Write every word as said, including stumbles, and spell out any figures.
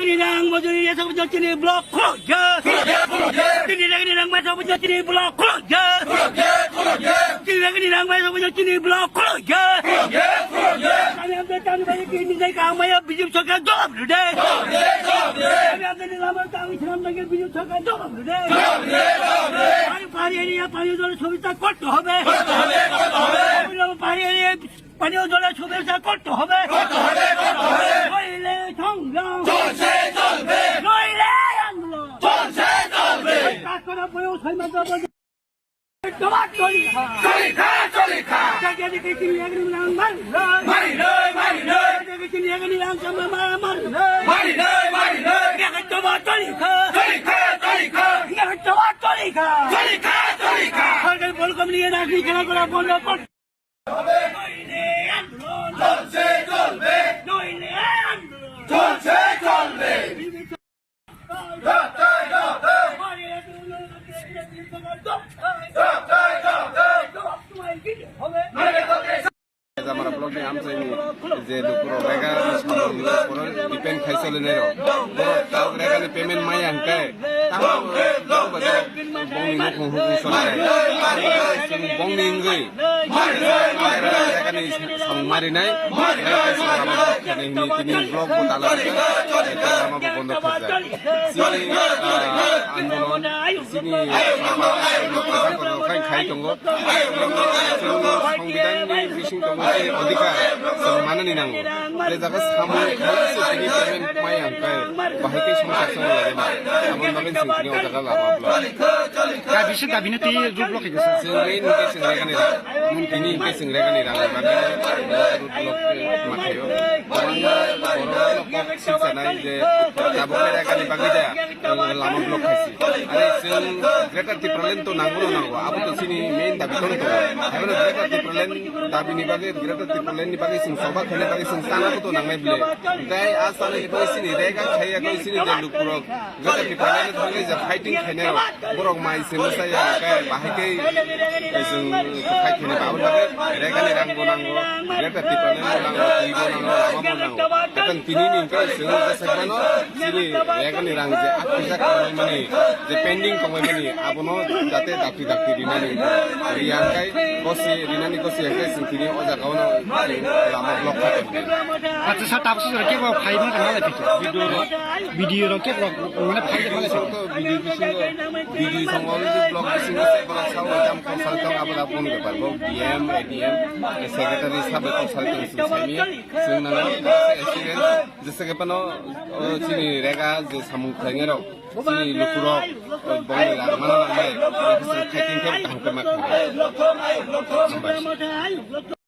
Ni rang mojuri ya sabu jotini block khuluk ya. Tini rang ni rang ma sabu jotini block khuluk ya. Tini rang ni rang ma sabu jotini block khuluk ya. Kami amde tani bai ki ni dai ka maya bijip sarkar jawab de. Kami amde ni lamar ka islam dai bijip sarkar jawab de. Pari pari area pari jole subidha korte hobe. Pari area পানীয় জলের সুব্যবস্থা করতে হবে। করতে হবে, করতে হবে। নইলে সংগ্রাম। চলছে, চলবে। নইলে আন্দোলন। চলছে, চলবে। ওই কাজ করার পরেও ছয় মাস যাবত জমা চলি খা। চলি খা, চলি খা। জাতীয় কিছু নিয়ে গেলে নাম মারি নয়। মারি নয়, মারি নয়। জাতীয় কিছু নিয়ে গেলে নাম জমা মারা মারি নয়। মারি নয়, মারি নয়। জাতীয় জমা চলি খা। চলি খা, চলি খা। জাতীয় জমা চলি খা। চলি খা, চলি খা। সরকারি বল কম নিয়ে রাখি খেলা করা বন্ধ কর। নইলে আন্দোলন চলছে চলবে। নইলে আন্দোলন চলছে চলবে। Jamara block ni amchaini je lukurok rega ni samung ni upor depend khai solinai rok. Borok tabuk rega ni payment maya hwnkhe tamo bongni nukhung hukung solinai. Bongni wngwi rega ni samung marinai. Tini block bo tala rega bo bondo khajak. Chini, ah, andolon, chini, ah, khai tongo. Chwng Songbidanni bising tongo je odhikar chwng manani nango. Je jaga samung khaisa tini payment maya hwnkhe bahai khe swngchar chwng laima. Aboni bagwi chwng tini o jaga lama block. Kaisa dabi no tei road block khaikha sir. Chwng main hwnkhe chwng regani rang. Tini hwnkhe chwng regani rang bagwi road block mathaio. Kwbangma borok no kok silchanai je tabuk regani bagwi da. Lama block khaisi. Are chwng Greater Tipraland to nango no nango. Abo to chini main dabi tong tongo. Haibano Greater Tipraland dabi ni bagwi, Greater Tipraland ni bagwi chwng choba khaina bagwi chwng chana to nangnai bile. Tei a chana ni bagwi chini rega khaiya koi chini je lukurok Greater Tipraland ni bagwi je fighting khainai rok. Borok mai se mwsaya hwnkhe bahai khe chwng fight khainai ba. Aboni bagwi regani rang bo nango, Greater Tipraland bo nango, twi bo nango, lama bo nango. Haikhe tini ni hwnkhe chwng je saimano chini regani rang je aktijak tongmani, je pending tongmani, abono jate dakti dakti rinani. Riya hwnkhe kosi rinani kosi hwnkhe chwng tini o jaga o no lama block kha tongdi. Acha sir, tabuk sir kebo phai ma tong nalai phi. Video rok kebo mane phai ma lai phi. Video bisingo, video songo block bisingo se borok sao jam consultant abo da phone bepar bo D M, A D M, secretary sabe consultant sung sami sung nang experience jese ke pano chini rega je samung khlainai rok chini lukurok bongni rang mana nangnai khai tin thep kaham khe ma khlai.